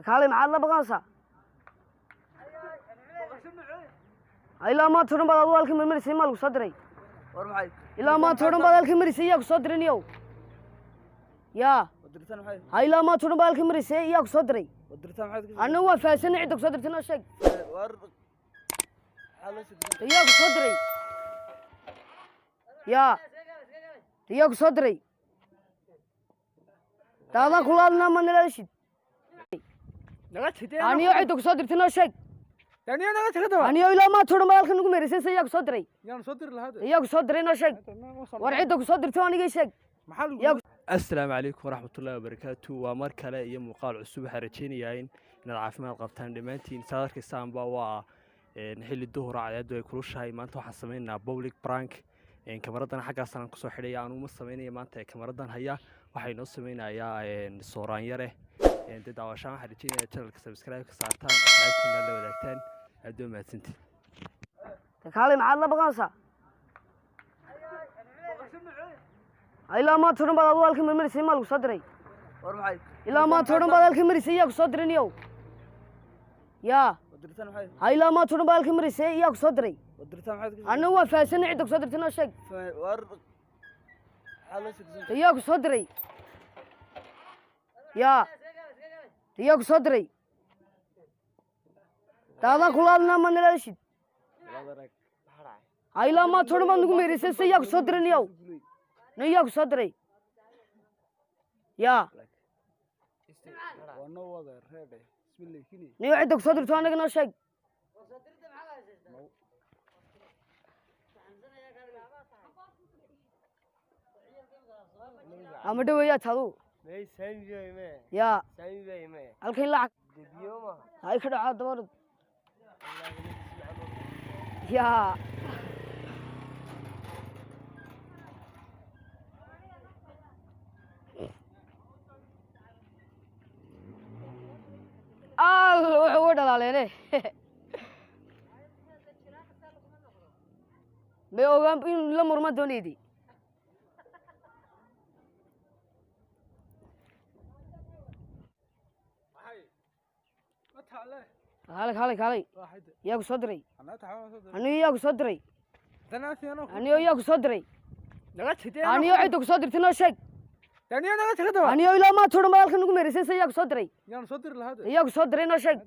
Kaalay, maxaad la baqanaysaa? Ilaa maanta o dhan baad adigu halkii marmarisay, maa lagu soo diray? War maxay? Ilaa maanta o dhan baad halkii marisay, yaa ku soo diray niyow? Yaa Wadirtaan maxay? Ha, ilaa maanta o dhan baad halkii marisay, yaa ku soo diray? Wadirtaan maxaad ka Annagu waan fahansanay. Cidda ku soo dirtay noo sheeg. War maxaa la soo Yaa ku soo diray? Yaa, yaa ku soo diray? Daadaa kula hadlnaa, ma nala heshid? Naga jidee. Aniyo cidda ku soo dirtay noo sheeg. Daniyo, naga jidee. Aniyo ilaa maanta o dhan baad halkan ugu meeraysay, yaa ku soo diray? Yaan soo diri lahaa. Yaa ku soo diray? Noo sheeg. War cidda ku soo dirtay anigii sheeg. Maxaa lagu Yaa. Assalaamu calaykum waraxmatullaahi wabarakaatu. Waa mar kale iyo muuqaal cusub. Waxaan rajeynayaa in inaad caafimaad qabtaan dhammaantiin. Saad arkaysaanba waa xilli duhura, cadceeddu ay kulushahay. Maanta waxaan sameynaynaa public prank. Kamaradan xaggaasaan kusoo xidhaya. Anugu ma sameynaya maanta ee kamaradan haya waxaa inoo sameynayaa sooraan yare. Dee daawashaan waxaan rajeynayaa channelka subscribe ka saartaan, asxaabtiina la wadaagtaan. Aad baa mahadsantihin. Kaalay, maxaad la baqanaysaa? Ilaa maanta o dhan baad adigu halkii marmarisay, maa lagu soo diray? War maxay? Ilaa maanta o dhan baad halkii marisay, yaa ku soo diray niyow? Yaa. Wadirtaan maxay? Ha, ilaa maanta o dhan baad halkii marisay, yaa ku soo diray? Wadirtaan maxaad ka Annagu waan fahansanay. Cidda ku soo dirtay noo sheeg. War maxaa la soo Yaa ku soo diray? Yaa, yaa ku soo diray? Daadaa kula hadlnaa, ma nala heshid? Ha, ilaa maanta o dhan baad nagu meeraysay, yaa ku soo diray niyow? No, yaa ku soo diray? Yaa. Waa noo wada reebe bismillaahi. Niyo, cidda ku soo dirto annaga noo sheeg. Ama dhaweeyaa taadu yaa halkan lacag hay ka dhaco dabarod yaa. Al wuxuu u dhalaaleene may ogaan in la murma doonaydi. Ma taale. Kaalay, kaalay, kaalay. Waaxid. Yaa ku soo diray? Anaa taxaa soo diray. Aniyo yaa ku soo diray? Danaasiano. Aniyo yaa ku soo diray? Naga jidee. Aniyo cidda ku soo dirtay noo sheeg. Daniyo, naga jidee. Aniyo ilaa maanta o dhan baad halkan ugu meeraysay, yaa ku soo diray? Yaan soo diri lahaa. Yaa ku soo diray? Noo sheeg.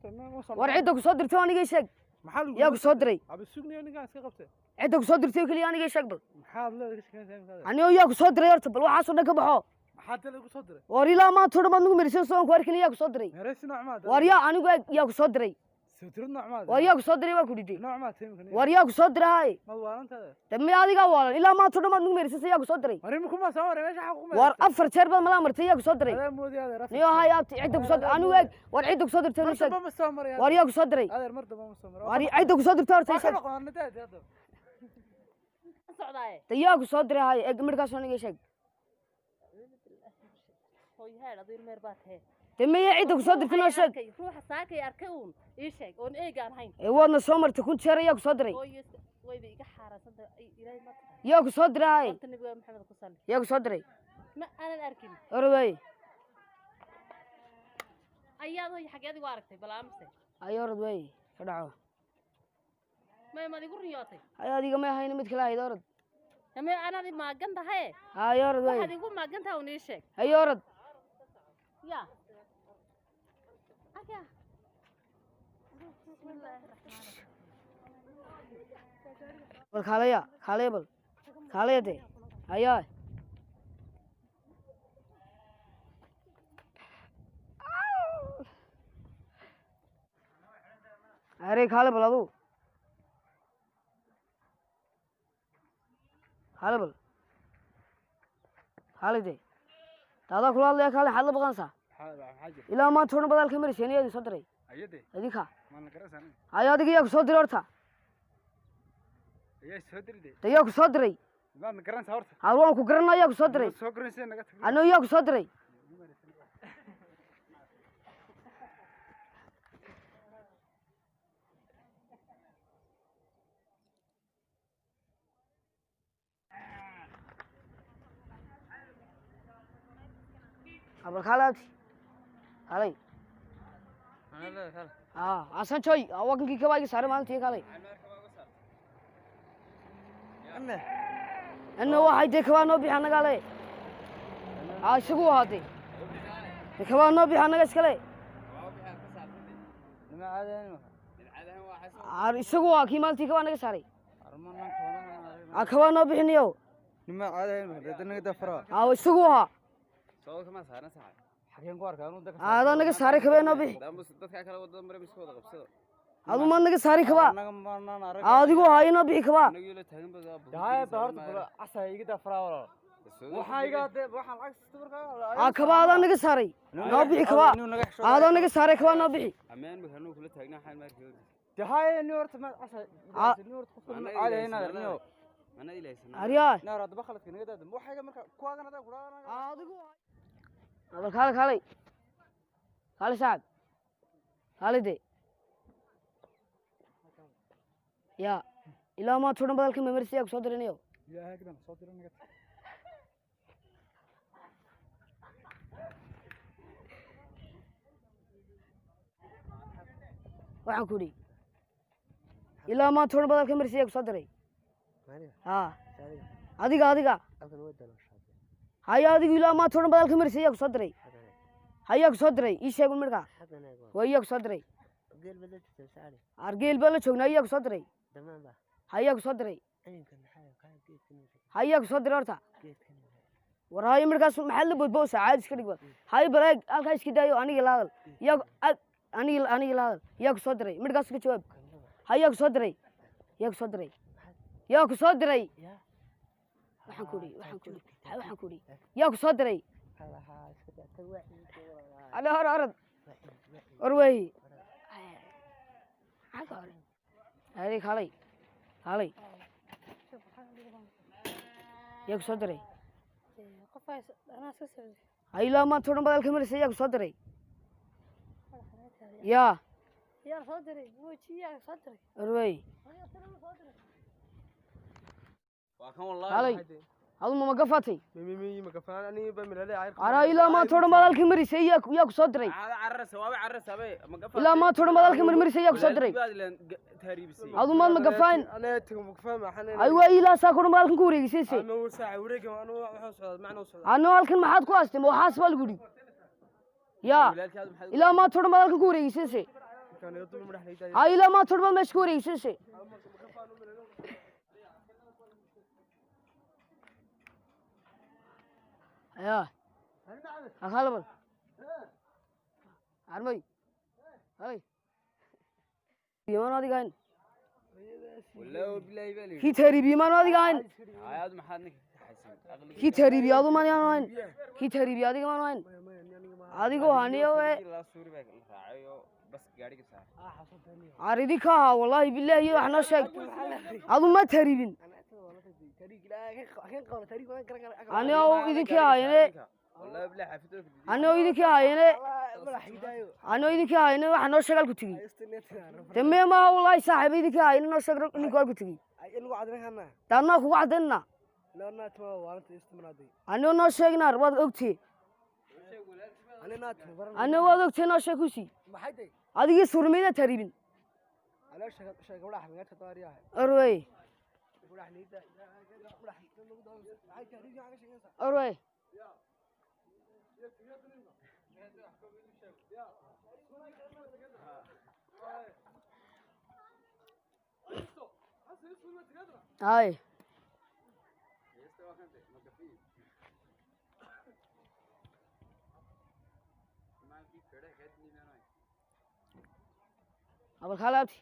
War cidda ku soo dirtay anigii sheeg. Maxaa lagu Yaa ku soo diray? Abi sugniyo, ninkaan iska qabtay. Cidda ku soo dirtay oo keliya anigii sheeg bal. Maxaad leedahay ka sheekanaysaa? Aniyo yaa ku soo diray horta? Bal waxaasoo dhan ka baxo. Maxaad leedahay ku soo diray? War ilaa maanta o dhan baad nagu meeraysay, soo aan ku arkin, yaa ku soo diray? Meeraysi nooc maad. War yaa anigu eeg, yaa ku soo diray? Soo dirid nooc maad. War yaa ku soo diray? Waa ku dhidey. Nooc maad tiimka. War yaa ku soo diray haye? Maad waalantaada. De miya adigaa waalan? Ilaa maanta o dhan baad nagu meeraysay, yaa ku soo diray? War iminku ma soo maray meesha xaq kuma. War 4 jeer baad malaa martay, yaa ku soo diray? Adaa moodi adeer. Niyo hay abti, cidda ku soo anigu eeg. War cidda ku soo dirtay noo Mar sheeg. damba ma soo maray. War yaa ku soo diray? Adeer, mar damba ma soo maray. War cidda ku soo dirtay horta ii Waa ka sheeg. noqon daadi hadda. Socdaaye. De yaa ku soo diray haye? Eeg, midhkaasoo aniga ii sheeg. Hooyahaadh adiir meer baa tahe. De maya, cidda ku soo dirtay noo sheeg. Arkay ruuxa saakay arkay uun ii sheeg oon eegaan hayn. Ee waadna soo martay 1000 jeer, yaa ku soo diray? Hooyo wayba iga xaaraansantahay, ilaahay ma tahay. Yaa ku soo diray haye? Horta nabiga Maxamed ku salli. Yaa ku soo diray? Ma aanan arkin. Orod waaye. Ayaad hooyo xagee adigu aragtay bal aamise? Ay, orod waaye, ka dhaco. May maad igu riyootay? Hay, adiga may ahayna, mid kale ahayd. Orod. May anaad i maagan tahaye. Hay, orod Waxaad waaye. igu maagan tahay uun ii sheeg. Hay, orod. Yaa aya. Bal kaalaya, kaalaya, bal kaalaya de. Hayaa, arey, kaale bal adu, kaale bal, kaale de. Daadaa kula hadlaya, kaale. Xaad la baqanaysaa? Maxaa maxaa jira? Ilaa maanta o dhan baad halka marayseen, yaa idin soo diray? Ayade. Idinka. Maan garanaysaa. Haya, adiga yaa ku soo diray horta? Ayaa soo diriday. De yaa ku soo diray? Maad garanaysaa horta. Har waan ku garanaa. Yaa ku soo diray? Soo garanaysaa, naga tag. Anoo yaa ku soo diray? Bal kaalay abti, kaalay. Haa, Xasan Joy, waa kankii kabaa iga saaray maalintii kaalay. Anna waxay dee kabaa noo bixi annagaa le. Haa, isagu ahaatay. Dee kabaa noo bixi annaga iskale. Isagu waa kii maalintii kabaa naga saaray. Haa, kabaa noo bixinayo. Haa, isagu ahaa. Adaa naga saaray kabee noo bixi. Adu maad naga saaray kabaa. Adigu ahaa inoo bixi kabaa. Haa, kabaa adaa naga saaray. Noo bixi kabaa. Adaa naga saaray kabaa noo bixi. Aryaa. Adigu bal kaalay kaalay. Kaalay saaxib. Kaalay dee. Yaa ilaa maanta oo dhan badalka memersi yaa ku soo dirinayo. Waxaan ku idhi ilaa maanta oo dhan badalka memersi yaa ku soo diray. Haa, adiga adiga. Haya adigu ilaa maanta oo dhan badalka memersi yaa ku soo diray. Hayaa ku soo diray, ii sheeg un midhkaa. Waa iyaa ku soo diray. Argeel baan la joognaa, iyaa ku soo diray. Hayaa ku soo diray. Hayaa ku soo diray horta. War hayo midhkaas maxaad la boodboosaa, caadi iska dhig ba. Hayo bal eeg, halkaa iska daayo, aniga la hadal. Yaa aniga aniga la hadal. Yaa ku soo diray, midhkaas ka jawaab. Hayaa ku soo diray. Yaa ku soo diray. Yaa ku soo diray. Waxaan ku idhi, waxaan ku idhi, waxaan ku idhi. Yaa ku soo diray. Ala hor orod. War wey. Xagga hore. Hadi kaalay. Kaalay. Yaa ku soo diray. Ilaa maanta oo dhan badalka marisay yaa ku soo diray. Yaa. War wey. Kaalay. Adu ma magafatay? Araa ilaa maanta oo dhan badalka marisay yaa ku soo diray. Ilaa maanta oo dhan badalka marisay yaa ku soo diray. Adu maad magafaan. Ay waa ilaa saa ku dhan badalkan ku wareegisayse. Anoo halkan maxaad ku aastay? Ma waxaas baa lagu yidhi. Yaa ilaa maanta oo dhan badalkan ku wareegisayse. Ay ilaa maanta oo dhan baad meesha ku wareegisayse. Yaa. Kaalay bal. Armay. Kaalay. Iimaan adiga hayn. Kii tahriibiye maanu adiga hayn. Kii tahriibiye adu maan yaanu hayn. Kii tahriibiye adiga maanu hayn. Adigu haniyo ee. Aridi ka ahaa wallaahi billaahi wax noo sheeg. Adu ma tahriibin. Anigoo idinkii haayane. Anigoo idinkii haayane. Anigoo idinkii haayane waxa noo sheeg halku tigi. Dee mee maaha wallaahi saaxiib idinkii haayane noo sheeg ninku halku tigi. Dee annaa kugu caddaynaa. Anigoo noo sheegnaar waad ogtee. Anigoo waad ogtee noo sheeg kusii. Adigii suurmayda tahriibin. Arwey. Arwey. Hay. Abal kaalay abti.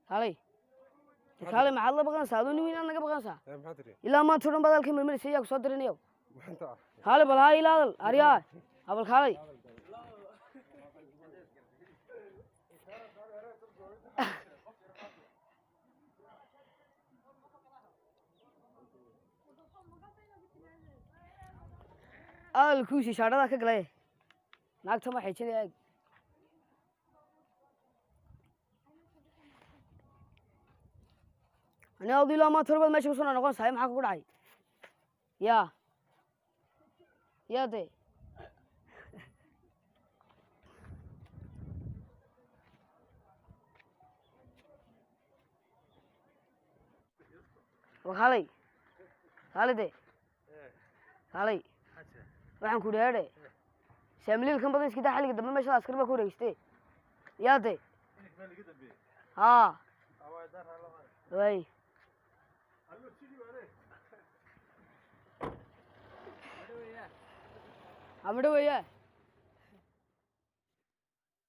Kaalay. Kaalay maxaad la baqanaysaa? Adoo nin weyn aad naga baqanaysaa? Ilaa maanta oo dhan badalka marmarisay yaa ku soo dirinayo. Kaalay bal haa ila hadal. Aryaa. Abal kaalay. Hadal kuusii shaadhada ka galay. Naagta ma xijinaya eeg. Aniga adu ilaa maanta horbaad meesha kusoo noqonaysaa, maxaa kugu dhacay? Yaa. Yaa dee. War kaalay, kaalay de, kaalay. Waxaan ku idhi, heedhe, saamiliilkan badan iska daa. Xilliga dambe meesha askar baa ku wareegiste. Yaa de, haa, way amidho weeyaa.